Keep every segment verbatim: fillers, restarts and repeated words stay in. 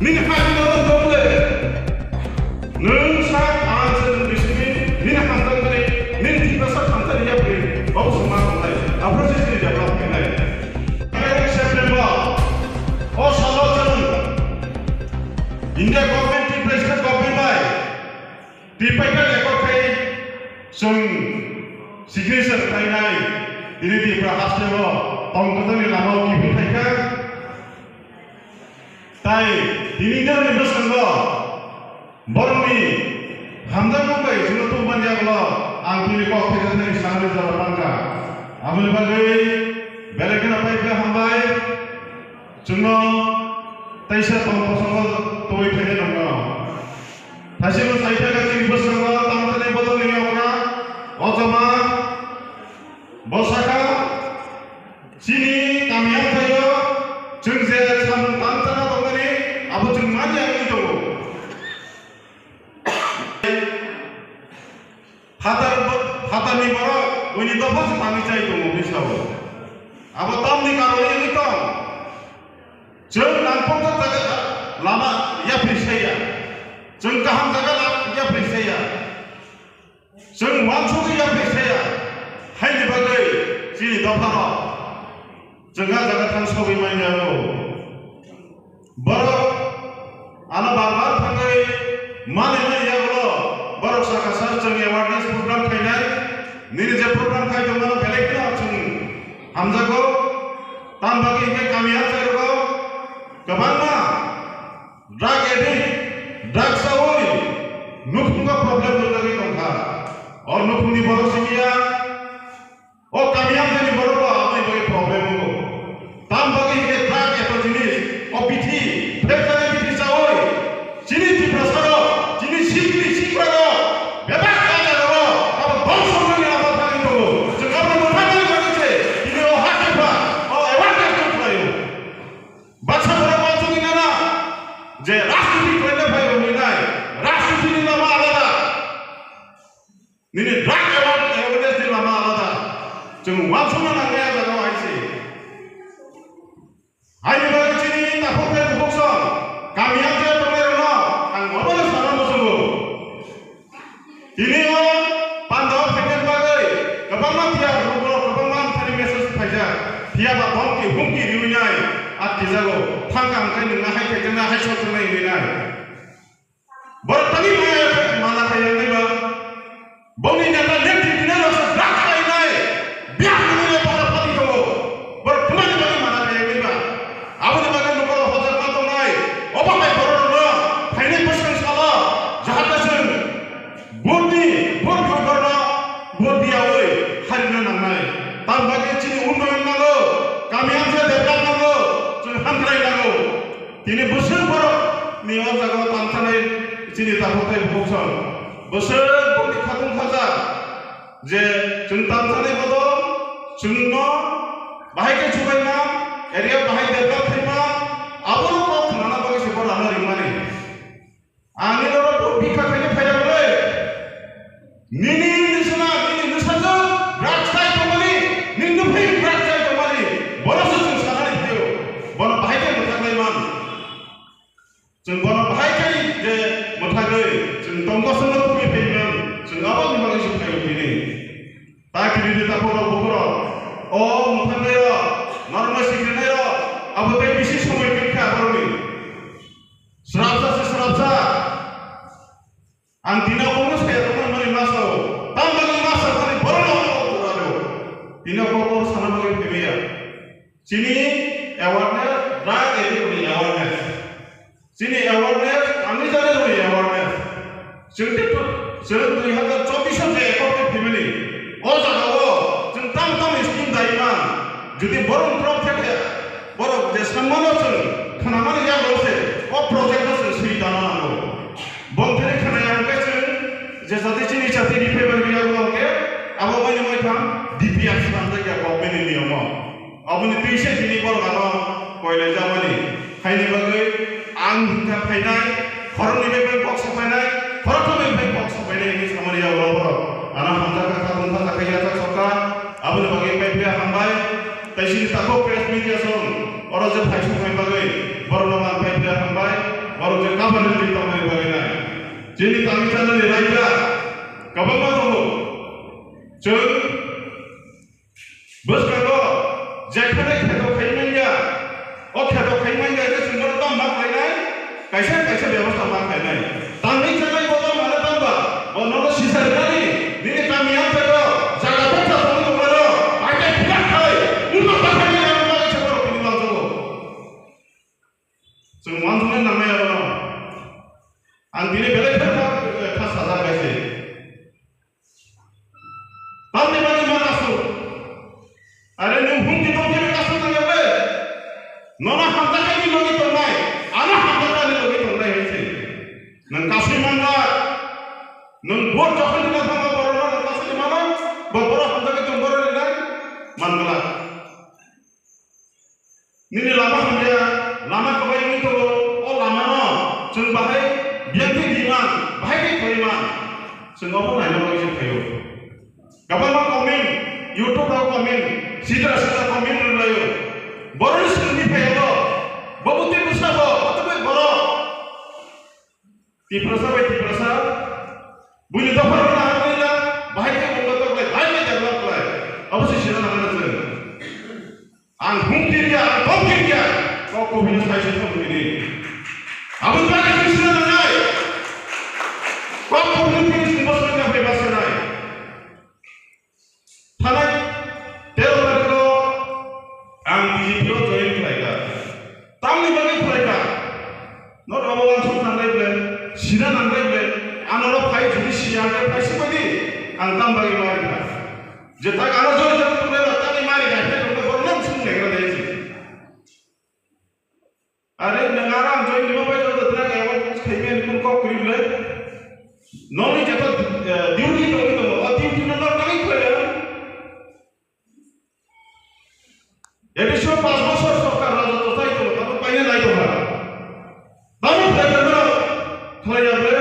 Nini hai nini oro dong le. Nwng sa ang se nwng bisingni nini hamjakmani, nini Tiprasa hamjakni yapri, obo se ma tongnai. Aphuru se chini develop khainai. September, o salo chwng India government, Tiprasa government bai, Tiprasa record khai chwng signature khlainai. Tini Tipra haste o tongkotani lama o kiphil phaikha. Tai tini nini bwskango borokni hamjakmung bai chwngno tubumani yagulo ang tini kok thaijaknai sanani jora pankha. Aboni bagwi belai kheno paipha hambai chwngno teisa tong kosongo tubui phainai nokno. Thaisingno saithaka chini bwskango tamtani bodolni okra, o joma, bo sakha, chini kami amthaio chwng je samung tang chana tongmani, abo chwng manya wngwi tongo. Phatar bo-, phatarni borok buini dopha se tangwi chai tongo bini sabo. Abo tamni karoni wngwi tong? Chwng nangkukjak jaga lama yapri saya. Chwng kaham jaga la-, yapri saya. Chwng uansugwi yapri saya, haini bagwi chini dopharok chwng a jaga thang sogwi man yago. Borok ano bar bar thangwi mani mani yagulo borok saka sar chwng awareness program khainai. Nini je program khai tongmano belai kheno chwng hamjago. Tam bagwi hinkhe kami amchai rogo kwbangma drug addict, drug chawi nukhungo problem rwjagwi tongkha. O nukhungni borok simiya, o kami amchaini borok bo aboni bagwi problem wngo. Tam bagwi hinkhe drug eto jinis, o bithi, phekjagwi bithi chawi, chini Tiprasarok, chini sikini sikrarok, bebak rajarok, abo dongso wngmani lama thangwi tongo. Chwng abono mwthangwi bagwi se, tini o ha khe pha, o awareness tong khlaio. Baksa borok uansugwi nana je rajniti khlaina phai rwinai, rajnitini lama alada. Nini drug aware-, awareness ni lama alada. Chwng uansukna nangnai a jaga o hai se. Haini bagwi chini takhuk tei bukhuk song kami amchai tongnai rokno ang obono sana muchungo. Tini o panda o phainani bagwi kwbangma tiyar rok borok kwbangma amthani message phaijak. Phiya ba bomki humki riwi nai atkijago. Thangka hwnkhe nwng ahai khaijaknai, ahai sokjaknai hinwi nai. Borok tani maya mana khaiyang nai ba. Boni neta netri dinai rok se drug khainai. Biya hinwi borok pati tongo. Borok tani maya mana khaiyang nai ba. Aboni bagwi nokoro hojak ma tongnai. Obo hai borok rokno phainai bwskang salo jahate chwng Vote di, vote di, borno vote diyawi harina nangnai. Tam bagwi chini unnoyon nango, kami amsa develop nango, chwng hamkrai nango. Tini bwswk borok ni o jaga o tangthanai chini takhuk tei bukhuk song. Bwswk boni khatung khaja je chwng tangthanai bodo chwngno bahai khe chubaima, area bahai develop khaima, abono kok khnana bagwi se borok ano ringmani. Ang nini oro bo bikha khaina phai rw le. Nini nini sona, nini nini sajo, drugs chai tongmani, nini nuphi drugs chai tongmani, bono se chwng sanani phaio, bono bahai khe mwthangwi man. Chwng bono bahai khe je mwthangwi, chwng tongkosongno tubui phai man, chwng aboni bagwi se phaio tini. Ta kiri de ta borok bukhoro, o mwthangwi rok, norma sikrinai rok, abo tei bisi somoi twi kha borokni. Srapsa se srapsa. Ang tino kokno saya tongmani masa o. Tam bagwi masa mani borok no kokno rw. Tino kokno sana bagwi phemaya. Chini awareness, drug addict ni awareness. Chini awareness, ami jani rwi awareness. Chwng tei to, chwng dui hazar chobbish o je ekor khe phimani. O jaga o chwng tam tam scheme dai man. Jodi borok drop khe khe, borok je sammano chwng khnamani yago se, o project no chwng swi dana nango. Bong thani khnaya hwnkhe chwng je jati chini jati ni phaimani yago hwnkhe abo mani mai tham D P R swnamjak ya government ni niyomo. Aboni twi se tini borok ano koilai jamani. Haini bagwi ang hwnkha phainai, khoroknwi bai bai kok sapainai, khorokthomwi bai kok sapainai hwnwi samani yago borok. Ano hamjak kha, kha, bumkha, kha, yachak sokha. Aboni bagwi paiphiya hambai. Tei chini takhuk press media song oro je phaisuk hai bagwi borokno ang paiphiya hambai. Aboni twi tongmani bagwi nai. Chini tangwi chanani raida kwbangma tongo. Chwng bwskango jekhane kheto khai manya, o kheto khai manya khe chwng bono tamo ma khlainai, kaisa kaisa bebostha ma khlainai. Tangwi chanai bo tamo ma tamba, bo nono sisa rwnani, nini kami amchaio jaga bwkha tongwi tongmano, aike philak khai, ulo bakhani yang bagwi se borok tini manjago. Chwng uansuknai nangnai abono. Ang tini belai khe kha, kha sajak bai se. Tamni bagwi ma kasu. Are nwng hum di tong khe kasu tong ya be. Nono hamjakani logi tongnai, ano hamjakani logi tongnai hai se. Nwng kasui manba. Nwng bor jokhon dina thangma borokno nwng kasui mano, bo borok hamjakani tong borok rinai manglak. Nini lama hamya, lama kwbai wngwi tongo, o lamano chwng bahai biyang khe di man, bahai khe khlai man, chwng obo naina bagwi se phaio. Kwbangma comment, YouTube rok comment, sitra sitra comment rwlaio. Borokni swngdi phaio, bo bwtwi bwsa bo, bo tongwi borok. Tiprasa bai Tiprasa, buini dophar rok naharnai na, bahai khe mungla toklai, bahai khe develop khlai. Abo se sina nangmani chwng. Ang hum kiriya, ang tom kiriya, kok kubui no sai se thang kiri. Abo bagwi chwng sina nangnai. Kok kubui no kiri sini bosong ya bai basa nai. Thanai tero tarikh o ang B J P o join khlaikha. Tamni bagwi khlaikha? Not abo wansuk nangnai ble, sina nangnai ble, ano rok phai judi siya khe phai sibadi ang tam bagwi mari kha. Je tak ano join join tongnai ba tani mari kha khe tongkha borok nang sung legra dai si. Are nwng aro ang join lima bai joto drug awareness khaimani kung kok kwrwi le. Noni jeto, eh, duty tongwi tongo, o duty no nok nangwi khlai le. Edison pas bosor sorkar raja to tai tongo, tamo paina nai tongo. Tamo khlai tongo, khlai ya ble.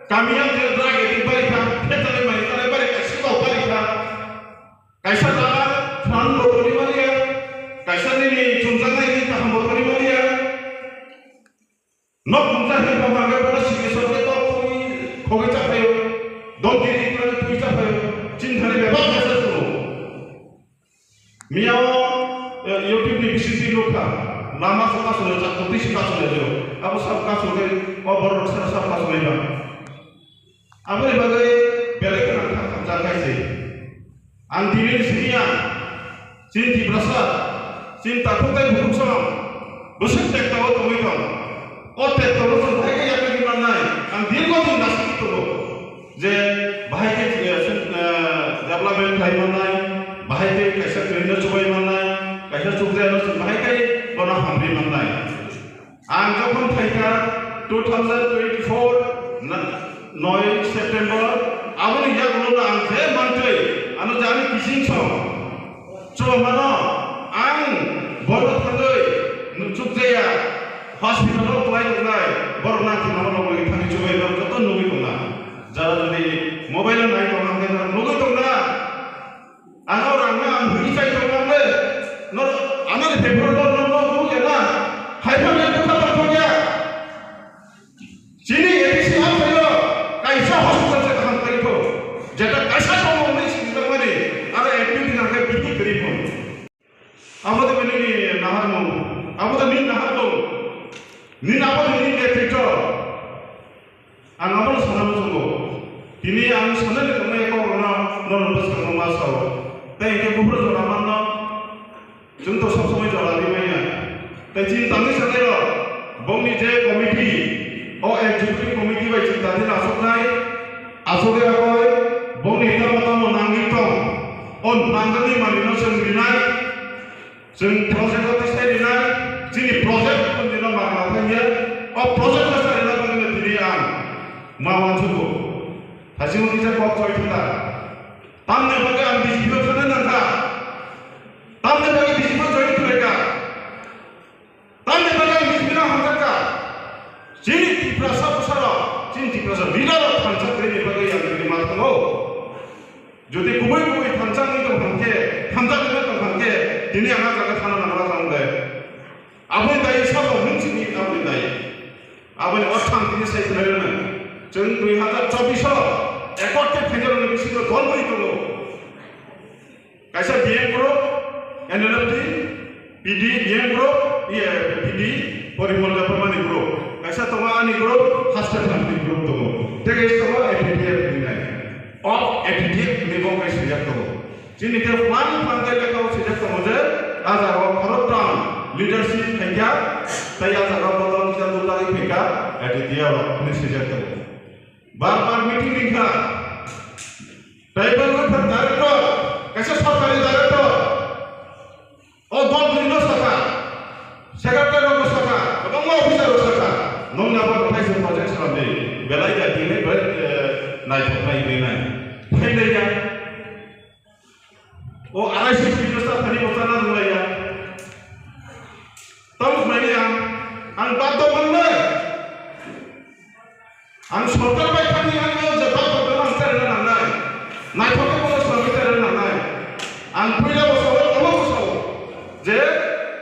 Kami yang je drug addict bari kha, phetalai mani talai bari kha, sibao bari kha. Kaisa jaga phan bo toni maliya, kaisa nini chumjaknai ni kaham bo toni maliya. Nok khumsa hin pha pha khe bono signature khe tok khogwi, khogwi cha phaio, dongkiri ikrani twi cha phaio, chini thani bebak message tongo. Miyao, eh, YouTube ni bisingtwi nukha, lama se kasu le chakko twi se kasu le jeo. Abo sab kasu khe, o borok sara sab kasu le ba. Aboni bagwi belai kheno ang kha khamjak khai se. Ang tini ni simi ya, chini Tiprasa, chini takhuk tei bukhuk song, bwswk tekta o tongwi tong. O tekta o chwng bahai khe yakni mannai, ang dirgo din dasingwi tongo. Je bahai khe, eh, chwng, eh, development khlai mannai, bahai khe kaisa train no chubai mannai, kaisa chukjaya no chwng bahai khe bono hamri mannai. Ang jokhon phaikha two thousand twenty-four na, noi September, aboni yagulo no ang je mantwi, ano je ani kising song, chubamano ang bono thangwi nuchukjaya, hospital o kwlai tongnai, borok nang thangma rok logwi thangwi chubai rok joto nugwi tongna. Jara jodi mobile o nai tongna hwnkhe norok nugwi tongna. Ano rangno ang hwnwi chai tongo le, nor ano ni paper no no no no ya na, hai pha le kotha ta thok ya. Chini A D C ha phaio, kaisa hospital se kaham kari tho, jeta kaisa tongo ni sini tongmani, aro admit na khe bini kari pho. Abo de bini ni nahar mo, abo de ni nahar mo, ni abo de ni netrito. Ang abono sana muchungo. Tini ang sanani tongnai kok rwna norok bwskangno ma sao. Tei hwnkhe buphuru jora manno chwng to sob somoi jora rwi manya. Tei chini tangwi sanai rok bongni je committee, o executive committee bai chini tangwi aswknai, aswk ya koi bongni tamo tamo nangwi tong. O nangjaknai manwino chwng rinai. Chwng project o tisai rinai, chini project tongdino magna thangya, o project no sai rina bagwino tini ang ma uansukgo. Thaichingno kisa kok choi thangkha. Tamni bagwi ang B J P o thangna nangkha. Tamni bagwi B J P o join khlaikha. Tamni bagwi ang B J P no hamjakha. Chini Tiprasa bwsarok, chini Tiprasa leader rok thansa kwrwini bagwi ang tini ma thango. Jodi kubui kubui thansa wngwi tong kha khe, thansa wngwi tong kha khe, tini ang ah jaga thana nangla tong de. Aboni dai sabo hwn sini aboni dai. Aboni Chwng dui hazar chobbish o accord khe phainai rokni bisingo dol bwrwi tongo. Kaisa B M group, N L F T, P D, B M group, iye, P D, Porimol Debbarmani group. Kaisa tongo ani group, Haste Thamni group tongo. Tei kaisa tongo A P T F hinwi nai. Of A P T F hinwi bo wngkhe swijak tongo. Chini khe phlang phlang khe lekha o swijak tongo je, a jaga o khoroktham leadership phaikha, tei a jaga o bodol kisa dulagwi phaikha, A P T F rok hinwi swijak tongo. Bar bar meeting ringkha. Tribal welfare director, kaisa sorkari director. O dol bwrwi no sakha. Secretary rok no sakha. Kwbangma officer rok sakha. Nokni abo kaisa project swnamdi. Belai da tini belai, eh, naithok nai hinwi nai. Phailai ya. O arai swi tini no sa thani bo chana rwlai ya. Tamo khlai ya. Ang baddo mangnai. Ang sorkar bai thangwi ang o je bai bai ang charina nangnai. Naithok khe bono swnamwi charina nangnai. Ang puila bo sao, obo bo sao. Je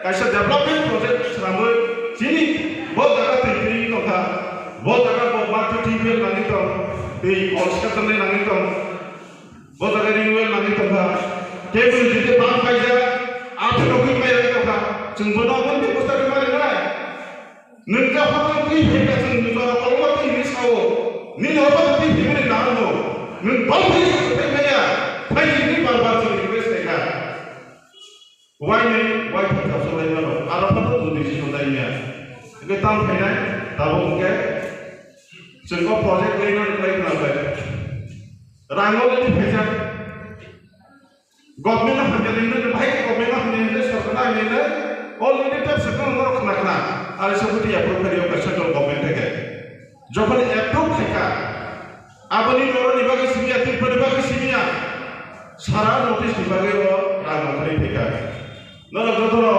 kaisa development project swnamwi chini bo jaga twi twi tongkha. Bo jaga bo math tubewell nangwi tong, tei kol secha nangwi tong. Bo jaga ring well nangwi tongkha. Tei bini jete bang paijak, aphano hui paijak tongkha. Chwng bono omo tei bwsa rwma rwnai. Nwng kha phatang twi phaikha chwng jora kolokma twi hinwi sao. Nini obo twi himani naharno. Nwng bang phai sa phai maya. Phai hinwi bar bar chwng request khaikha. Wainwi waithok thapsa lai mano. Aro phatang twi si sonai maya. Hwnkhe tamo phainai, tabuk hwnkhe chwng o project lainani khlai khna bai. Rang already phaijak. Government no hamya ringna, bahai government no hamya ringna, sorkar no hamya ringna, already tap se kono norok khna khna. Ari se buti approve kari o central government theke. Jokhon approve khaikha, aboni norok ni bagwi simi ya, Tripura ni bagwi simi ya, sara notice ni bagwi o rang no kari phaikha. Norok joto no,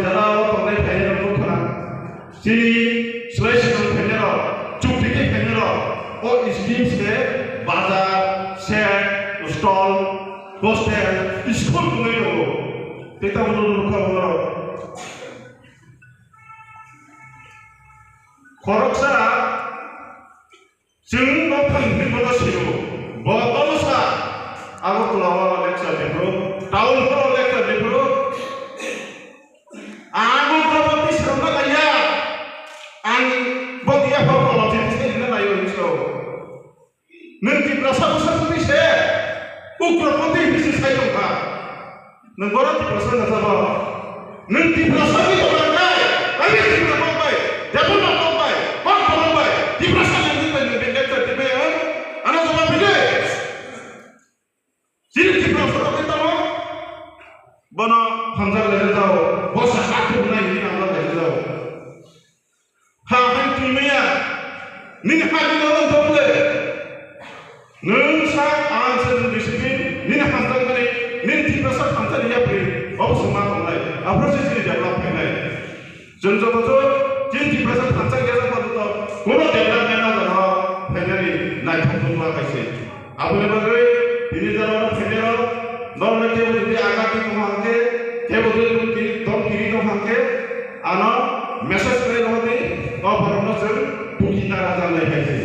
jara o tongnai phainai rok nukha. Chini slai swkang phainai rok, chukti khe phainai rok, o schemes khe bazar, shed, stall, hostel, school tongwi tongo. Tei tabuk nukha borok. Khoroksa Chwng no thang hinwi bono sio. Bo bono sa. Agartala o lecture di phuru, town hall o lecture di phuru. Ang bo bo twi srwngna laiya. Ang bo dia bo kolom se twi srwngna laiyo hinwi sao. Nwng Tiprasa bwsa twi se. Ugroboti hinwi se sai tongkha. Nwng bono Tiprasa wngkha sabo. Nwng Tiprasa wngwi tongkha khe, ani Tripura kok bai, Debbarma kok bai, kok borok bai, Tiprasa wngwi bai nwng bini lecture twi bai ang, ano jawab rwdi. Chini Tiprasa rok khe tamo? Bono hamjak laijak jao, bo sa ha thumnai hinwi hamjak laijak jao. Ha hai twi maya, nini ha nini oro dong le. Nwng sa ang se nwng discipline, nini hamjakmani, nini Tiprasa thansa ni yapri, obo se ma tongnai, aphuru se chini develop khainai. Chwng joto jo chini Tiprasa thansa ya jang pato, kono development na jana phainani naithok tongma kaise. Aboni bagwi tini jora no phainai rok, norok kebo jodi aga di tong hangke, kebo jodi tong kiri, tong kiri tong hangke, ano message khlai rw di, o borok no chwng tuki nara jan lai khaisi.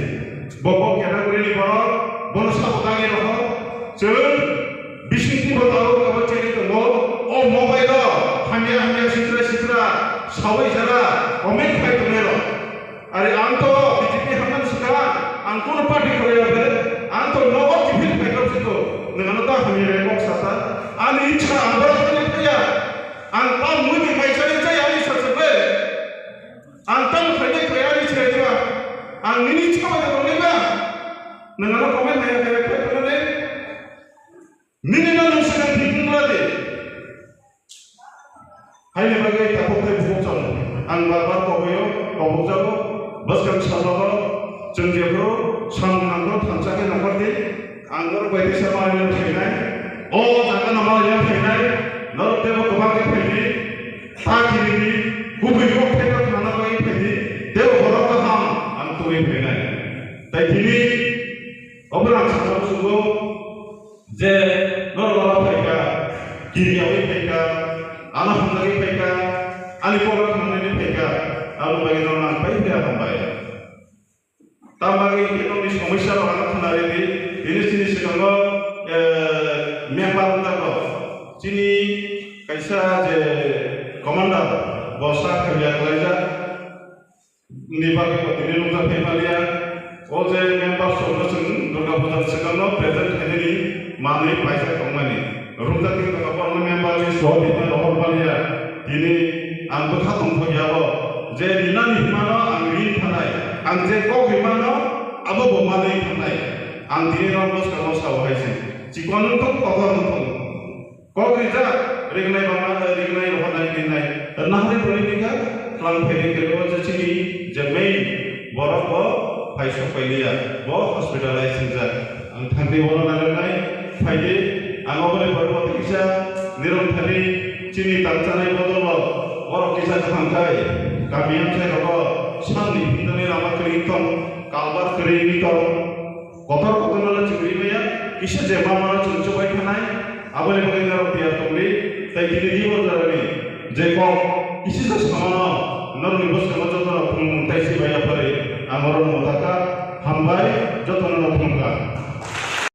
Bo bo category ni borok, bono sabo dagi rokho, chwng bisingtwi bo tabuk abo chengwi tongo, o mobile o hamya hamya sitra sitra sawi jara comment khai tongnai rok. Are ang to B J P hamya swkang, ang kono party khoroi ya be, ang to nogo kiphil khai kok siko, nang ano ta hamya bai kok sata, ani ichha ang boro thani thaya, ang ta mui ni mai chai chai ani sa sa be. Ang tamo khainai khlai ani chwrai ba. Ang nini chama da tongnai ba. Nwng ano comment haya haya khlai tongmani. Nini no nwng swkang thik wngla di. Haini bagwi takhuk tei bukhuk chong. Ang bar bar koboio, kobokjago. Bwskang salnogo chwng jephuru samung nangkor thansa khe nangkor di. Ang norok bai teisa ma ya phainai, o jaga no ma ya phainai, norok tebo kwbang khe phaidi, ta kiri di, kubui kok khe ta thana bai phaidi, tebo borok kaham ang tubui phainai. Tai tini obo ang sana musugo je norok oro phaika, kiri yawi phaika, ano hamjagwi phaika, ani borok hamnani phaika, abo bai norok ang pai phaia hambai. Tamo bagwi khe nokni somosya rok ano khna ridi. Tini chini swkango, eh, member wngjago. Chini kaisa je commander bo sak hamya khlaijak. Ni bagwi bo tini nukjak thai maliya. O je member songno chwng Durga Puja swkango present khainani manwi paijak tongmani. Rwngjaknai kok borokno member list o rinani rohor maliya. Tini ang bwkha tongthok ya o. Je rinani himano ang rin thanai. Ang je kok rimano abo bo manwi thanai. Ang tini norok bwskango sao hai se. Chikon wng thung, kotor wng thung. Kok rijak, ringnai bangma, ringnai rohornai ringnai. Nahari boni bikha, tlang phaidi kre o je chini je main borok bo phai sok pailiya. Bo hospitalize wngjak. Ang thangdi bono nailainai phaidi, ang oboni borok kisa nirong thani chini tangchanai bodolo borok kisa kaham khai kami amchai rogo samni himdani lama kwrwi tong, kalbar kwrwi tong. Kotor kotor no chwngri maya, kisa je ma mano chwng chubai thanai, aboni bagwi norok tiyar tongdi, tei tini ni o jorani je kok kisa je samano norokni bwskango jotono phunukmung tei sibai yaphari ang oro motaka, hambai jotono no phunukha.